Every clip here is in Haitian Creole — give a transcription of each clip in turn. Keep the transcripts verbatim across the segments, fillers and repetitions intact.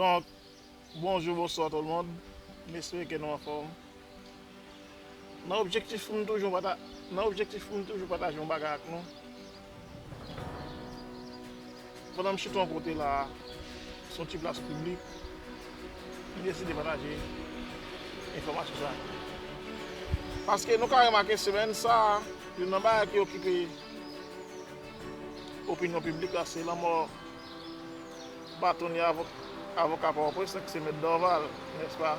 Donk, bonjou, bonswa tout moun. M espere ke nou anfòm. Nan objektif pou m toujou pata-, nan objektif pou m toujou pataje yon bagay ak nou. Pandan m chita yon kote la, se yon ti plas piblik, m deside pataje enfòmasyon sa a. Paske nou ka remake semèn sa a, youn nan bagay ki okipe opinyon piblik la, se lanmò batonye avòk-, avoka Pòtoprens lan ki se Mèt Dorval, nèspa?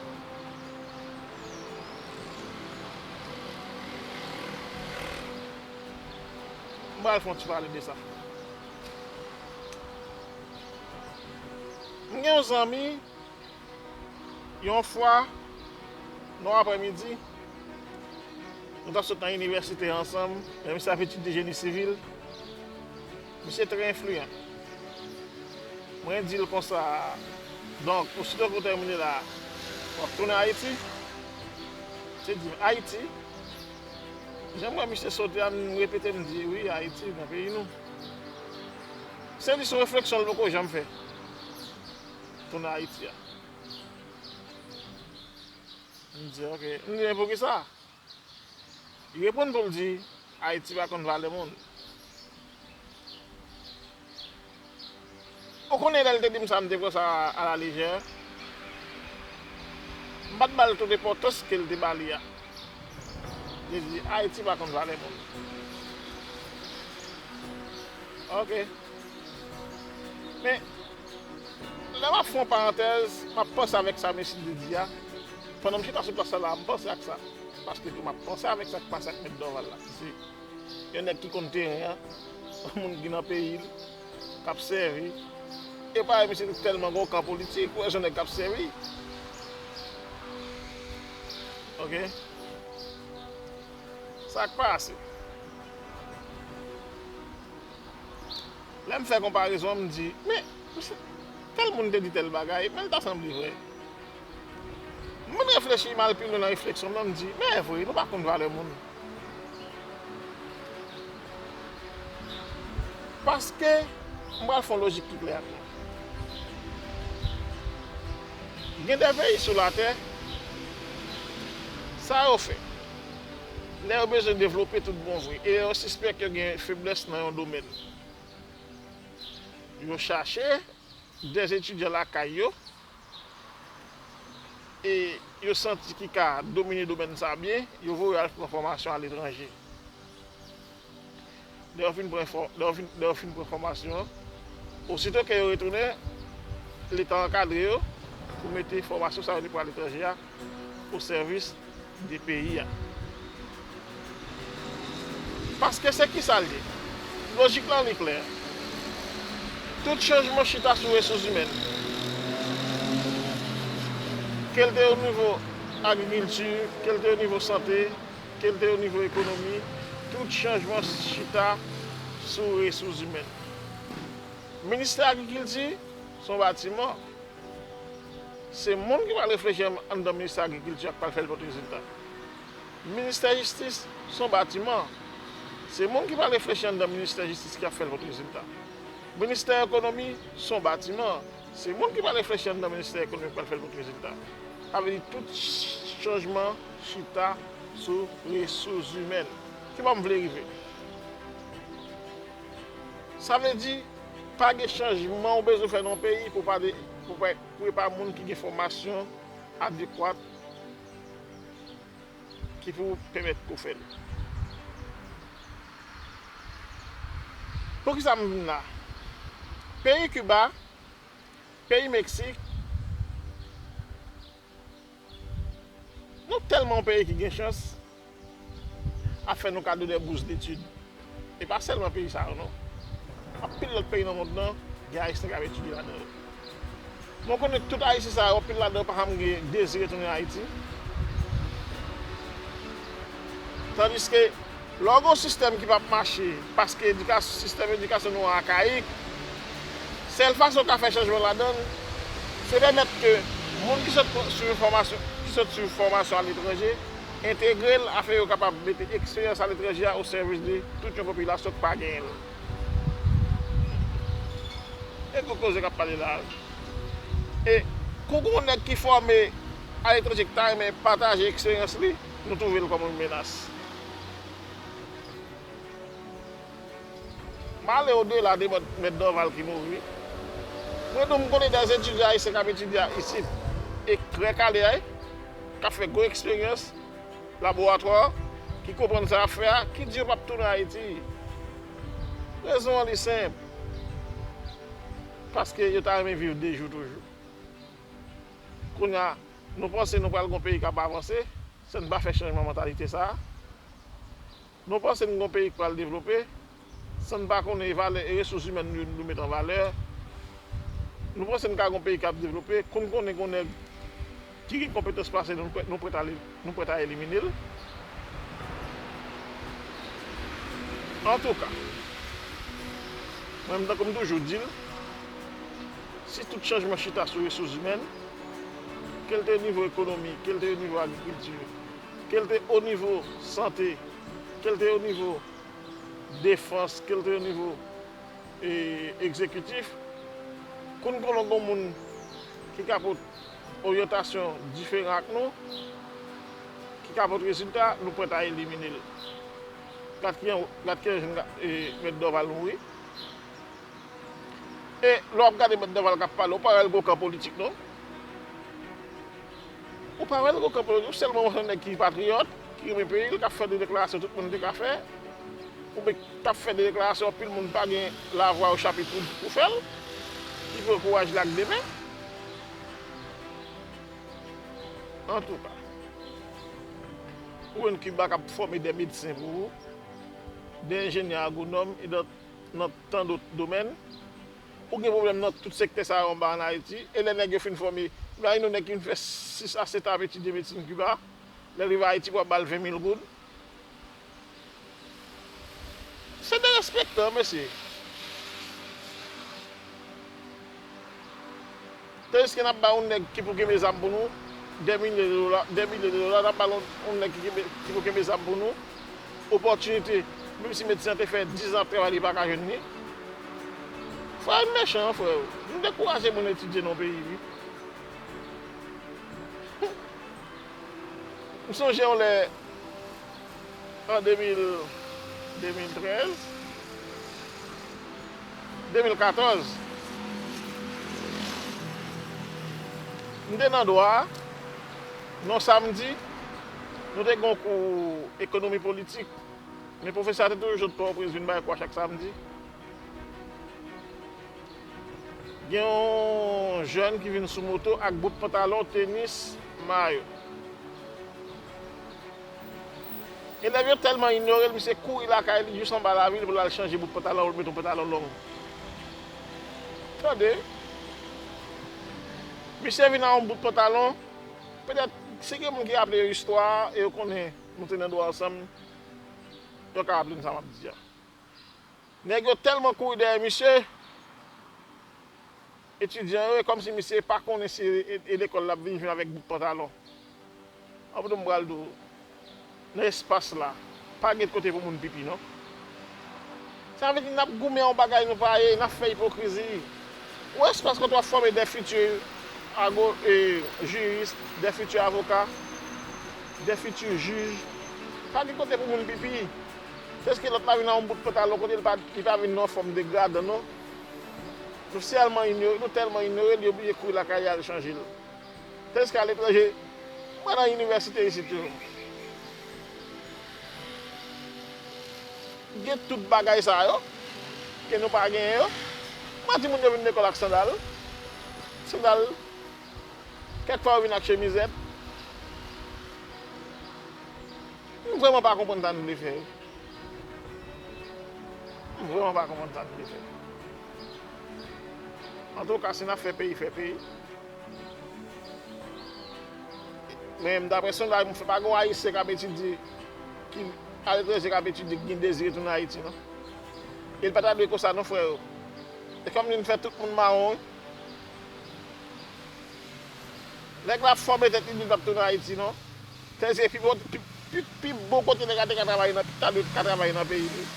M pral fè yon ti pale de sa. M gen yon zanmi, yon fwa, nan aprèmidi, nou t ap sot nan inivèsite ansanm, lè misye ap etidye jeni sivil, misye trè enfliyan. Mwen di l konsa, donk, osito ke w tèmine la, w ap tounen Ayiti? Misye di m, Ayiti? Jan m wè misye sote a, m repete, m di, wi, Ayiti, nan peyi nou. Se li, se yon refleksyon l poko janm fè. Tounen Ayiti a. M di, ok. M di, men poukisa? Li reponn pou l di, Ayiti pa konn valè moun. Ou konnen lè l te di m sa, m te pran sa alalejè. M pa t ba l tout enpòtans ke l te ba li a. Li di, Ayiti pa konn valè moun. Ok. Men, lè m ap fè yon parantèz, m ap panse avèk sa mesye te di a. Pandan m chita sou plas la, m panse ak sa. Paske tou, m ap panse avèk sa k pase ak Mèt Dorval la, ki se yon nèg ki konn teren an, yon moun ki nan peyi l, k ap sèvi. E parèy misye te tèlman gen yon kan politik, ou wè se yon nèg k ap sèvi. Ok? Sa k pase? Lè m fè konparezon an, m di, men, misye, tèl moun te di tèl bagay, men l ta sanble vre. M vin reflechi, m al pi lwen nan refleksyon m nan, m di, men vre, nou pa konn valè moun. Paske, m pral fè yon lojik ki klè ak nou. Gen de peyi sou latè, sa yo fè, lè yo bezwen devlope tout bon vre, e lè yo sispèk yo gen feblès nan yon domèn, yo chache de etidyan lakay yo, e yo santi ki ka domine domèn sa byen, yo voye al pran fòmasyon aletranje. Lè yo fin pran fò-, lè yo fin, lè yo fin pran fòmasyon an, osito ke yo retounen, Leta ankadre yo pou mete fòmasyon sa yo te pran aletranje a o sèvis de peyi a. Paske se kisa l ye? Lojik lan li klè. Tout chanjman chita sou resous imèn. Ke l te o nivo agrikilti, ke l te o nivo sante, ke l te o nivo ekonomi, tout chanjman chita sou resous imèn. Ministè agrikilti, se yon batiman. Se moun ki pral reflechi an-, anndan ministè agrikilti a k pral fè l pote rezilta. Ministè jistis, se yon batiman. Se moun ki pral reflechi anndan ministè jistis ki ap fè l pote rezilta. Ministè ekonomi, se yon batiman. Se moun ki pral reflechi anndan ministè ekonomi k pral fè l pote rezilta. Sa vle di tout ch-, chanjman chita sou resous imèn. Ki bò m vle rive? Sa vle di, pa gen chanjman ou bezwen fè nan yon peyi pou pa de, pou pa, pou e pa moun ki gen fòmasyon adekwat ki pou pèmèt ke w fè l. Poukisa m vin la? Peyi Kiba, peyi Meksik, nou tèlman yon peyi ki gen chans, ap fè nou kado de bous detid. E pa sèlman peyi sa yo, non. Anpil lòt peyi nan mond lan, gen Ayisyen k ap etidye ladan yo. Mwen konnen tout Ayisyen sa yo, anpil ladan yo pa janm gen dezi retounen Ayiti. Tandiske, lè w gen yon sistèm ki p ap mache, paske edikasyon, sistèm edikasyon nou an akayik, sèl fason w ka fè chanjman ladan l, se pèmèt ke moun ki sot swiv fòmasyon, ki sot swiv fòmasyon aletranje, entegre l, afin yo kapab mete eksperyans aletranje a o sèvis de tout yon popilasyon k pa genyen l. E gwo koze k ap pale la a wi. E kou gon nèg ki fòme aletranje ki ta renmen pataje eksperyans li, nou twouve l kòm yon menas. M ale odela de mèt, mèt Dorval ki mouri. Mwen tou, m konnen dè etidyan ayisyen k ap etidye isit, e trè kale, k ap fè gwo eksperyans laboratwa, ki konprann sa y ap fè a, ki di yo p ap tounen Ayiti. Rezon an li senp. Paske yo ta renmen viv de jou toujou. Kounye a, nou panse nou pral gon peyi k ap avanse, san n pa fè chanjman mantalite sa a. Nou panse n gon peyi k pral devlope, san n pa konnen e valè, e resous imèn nou, nou met an valè. Nou panse n ka gon peyi k ap devlope, kou n konnen gon nèg ki gen konpetans pase nou, nou prèt, nou prèt a, nou prèt a elimine l. Antouka, mwen menm, tankou m toujou di l, si tout chanjman chita sou resous imèn, ke l te nivo ekonomi, ke l te nivo agrikilti, ke l te o nivo sante, ke l te o nivo defans, ke l te o nivo, e, egzekitif, kou n konnen gon moun ki ka pot oryantasyon diferan ak nou, ki ka pot rezilta, nou prèt a elimine l. Gad ki, gad ki jan, e, Mèt Dorval mouri. E lè w ap gade Mèt Dorval k ap pale, ou pa wè l gon kan politik, non? Ou pa wè l gon kan politik, ou sèlman wè se yon nèg ki patriyòt, ki renmen peyi l, k ap fè de deklarasyon tout moun te ka fè, oubyen k ap fè de deklarasyon anpil moun pa gen lavwa yo chapit pou, pou fè l, ki pran kouraj la ak de men. Antouka, ou jwenn Kiba k ap fòme de medsen pou ou, de enjenyè agwonòm, e nan, nan tan dòt domèn. Ou gen pwoblèm nan tout sektè sa yo anba ann Ayiti. E lè nèg yo fin fòme, imajine yon nèg ki fin fè sis a sèt an ap etidye medsin Kiba, lè l rive Ayiti, pou ap ba l ven mil goud. Se derespektan, mesye. Tandiske n ap ba yon nèg ki pou kenbe zam pou nou, dè milye de dola, dè milye de dola, n ap ba l yon, yon nèg ki kenbe, ki pou kenbe zam pou nou, opòtinite, menm si medsen an te fè diz an ap travay, li pa ka jwenn li. Frè, nou mechan, frè. Nou dekouraje moun etidye nan peyi, wi. M sonje yon lè, an de mil, de mil trèz, de mil katòz, m te nan dwa, nan samdi, nou te gen yon kou ekonomi politik, men pwofesè a te toujou sot Pòtoprens vin bay kou a chak samdi. Gen yon jèn ki vin sou moto ak bout pantalon, tenis, mayo. Elèv yo tèlman inyore l, misye kouri lakay li jis anba lavil pou l al chanje bout pantalon, pou l met yon pantalon long. Tande, misye vin ak yon bout pantalon, petèt, si gen moun ki raple yo istwa a, e yo konnen nou te nan dwa ansanm, yo ka raple n sa m ap di a. Nèg yo tèlman kouri dèyè misye, etidyan yo, e kòmsi misye pa konnen si e, e, e lekòl l ap vin jwenn avèk bout pantalon. Anpoutan m pral di w, nan espas la, pa gen kote pou moun pipi, non. Sa vle di, n ap goumen yon bagay nou pa ye, n ap fè ipokrizi. Yon espas kote w ap fòme de fiti ago-, e, jiris, de fiti avoka, de fiti jij. Pa gen kote pou moun pipi. Tèske lòt la vin ak yon bout pantalon kote li pa, li pa vin nan yon fòm degradan, non. Nou sèlman inyore, nou tèlman inyore, li oblije kouri lakay li al chanje l. Tèske aletranje, mwen nan inivèsite isit yo, gen tout bagay sa yo, ke nou pa genyen yo. Mwen di moun yo vin lekòl ak sandal. Sandal, kèk fwa yo vin ak chemizèt. M vrèman pa konprann sa n vle fè. M vrèman pa konprann sa n vle fè. Antouka, si n ap fè peyi, fè peyi. Men, daprè sondaj m fè, pa gen yon Ayisyen k ap etidye, ki aletranje k ap etidye, ki gen dezi retounen Ayiti, non. E l pa ta dwe konsa, non, frè yo. E kòm li fè tout moun mawon, wi. Nèg la fòme tèt li, li p ap tounen Ayiti, non. Tèlke pi bon, pi, pi, pi bon kote nèg la te ka travay nan, ta dwe ka travay nan peyi li.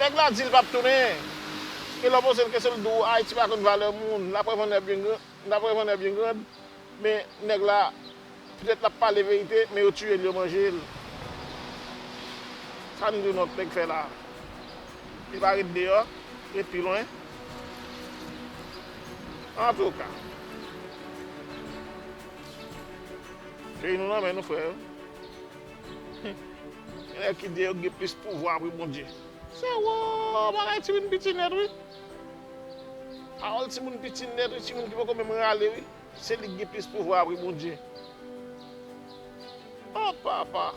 Nèg la di l p ap tounen. E lè w poze l kesyon, l di w Ayiti pa konn valè moun, l ap revannè byen gran, l ap revannè byen grand, men nèg la, petèt l ap pale verite, men yo tiye l, yo manje l. Sa n di w nòt nèg fè la? Li pa ret deyò, ret pi lwen. Antouka, peyi nou nan men nou, frè yo. Gen nèg ki di yo gen plis pouvwa apre Bondye. Se wo, bagay timoun piti nèt, wi. Pawòl timoun piti nèt, wi, timoun ki poko menm rale, wi. Se li ki gen plis pouvwa apre Bondye. O papa!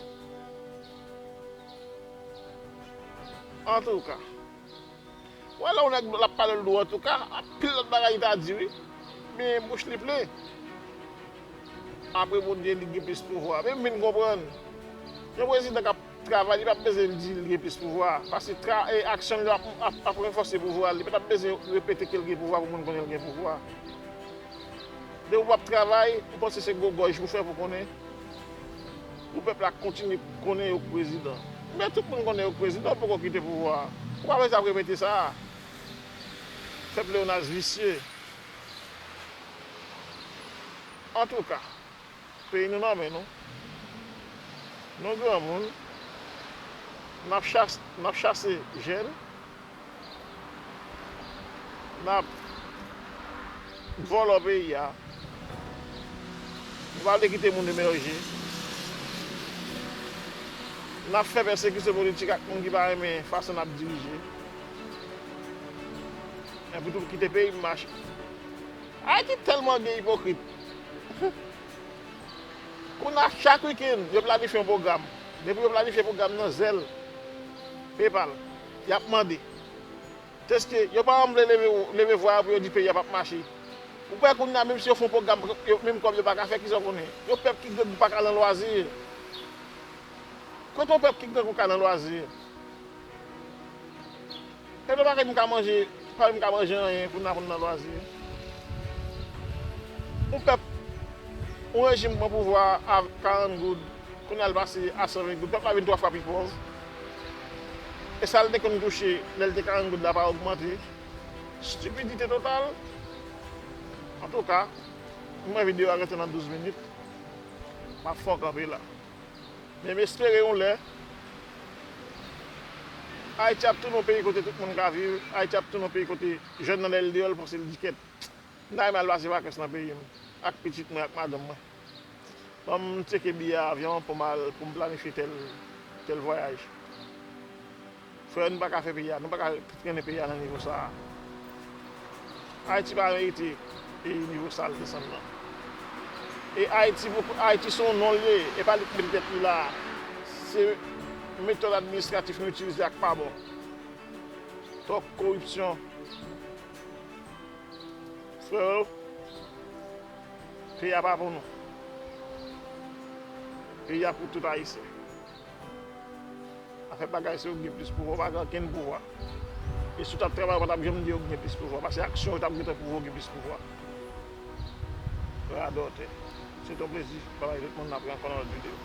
Antouka, w wè lè yon nèg l ap pale l dou, antouka, anpil lòt bagay li ta di, wi. Men bouch li plen. Apre Bondye, li gen plis pouvwa. Men m vin konprann. Yon prezidan k ap travay, li p ap bezwen di l gen plis pouvwa. Paske tra, e, aksyon l yo ap, ap, ap ranfòse pouvwa l. Li pa t ap bezwen repete ke l gen pouvwa pou moun konnen l gen pouvwa. Depi w ap travay, ou panse se gwo gòj pou fè pou konnen. Pou pèp la kontinye konnen yo k prezidan. Men tout moun konnen yo k prezidan, ou poko kite pouvwa a. Ou pa bezwen ap repete sa a. Pèp pleyonas visye. Antouka, peyi nou nan men nou. Nou granmoun, n ap chas-, n ap chase jèn, n ap vòlò peyi a, nou pa vle kite moun emèje, n ap fè pèsekisyon politik ak moun ki pa renmen fason n ap dirije. Epi tou kite peyi m mache. Ayiti tèlman gen ipokrit. Kounye a, chak wikenn, yo planifye yon pwogram. Depi yo planifye pwogram nan zèl, PayPal, y ap mande. Tèske yo pa janm vle leve, leve vwa yo pou yo di peyi a p ap mache. Ou kwè kounye a, menm si yo fè yon pwogram, yo, menm kòb yo pa ka fè, kisa w konnen? Yon pèp ki grangou pa ka nan lwazi. Kote yon pèp ki grangou ka nan lwazi? Epi pa gen m ka manje, pa menm ka manje anyen pou n ap nan lwazi. Yon pèp, yon rejim pran pouvwa a karant goud, kounye a l pase a san ven goud, pèp la vin twa fwa pi pòv. E sa l te konn touche lè l te karant goud la pa ogmante. Stipidite total. Antouka, m wè videyo a rete nan douz minit. M ap fè yon kanpe la. Men m espere yon lè, Ayiti ap tounen yon peyi kote tout moun ka viv. Ayiti ap tounen yon peyi kote jèn nan lè l deyò, l panse l di kèt. M ta renmen al pase vakans nan peyi m, ak pitit mwen, ak madanm mwen. Ban m tcheke biyè avyon pou m al, pou m planifye tèl, tèl vwayaj. Frè, nou pa ka fè peyi a, nou pa ka trennen peyi a nan nivo sa a. Ayiti pa merite, e, nivo sa a l desann nan. E Ayiti, pou, Ayiti se yon non l ye, e pa li k mete tèt li la a. Se metòd administratif nou itilize a k pa bon. Twòp koripsyon. Frè yo, peyi a pa pou nou. Peyi a pou tout Ayisyen. Afè bagay se yo k gen plis pouvwa, ou pa gen okenn pouvwa. E si w t ap travay, ou pa t ap janm di yo k gen plis pouvwa, paske aksyon yo t ap gentan pwouve w gen plis pouvwa. Radòtè. Se te yon plezi pale avèk tout moun, n ap wè ankò nan lòt videyo.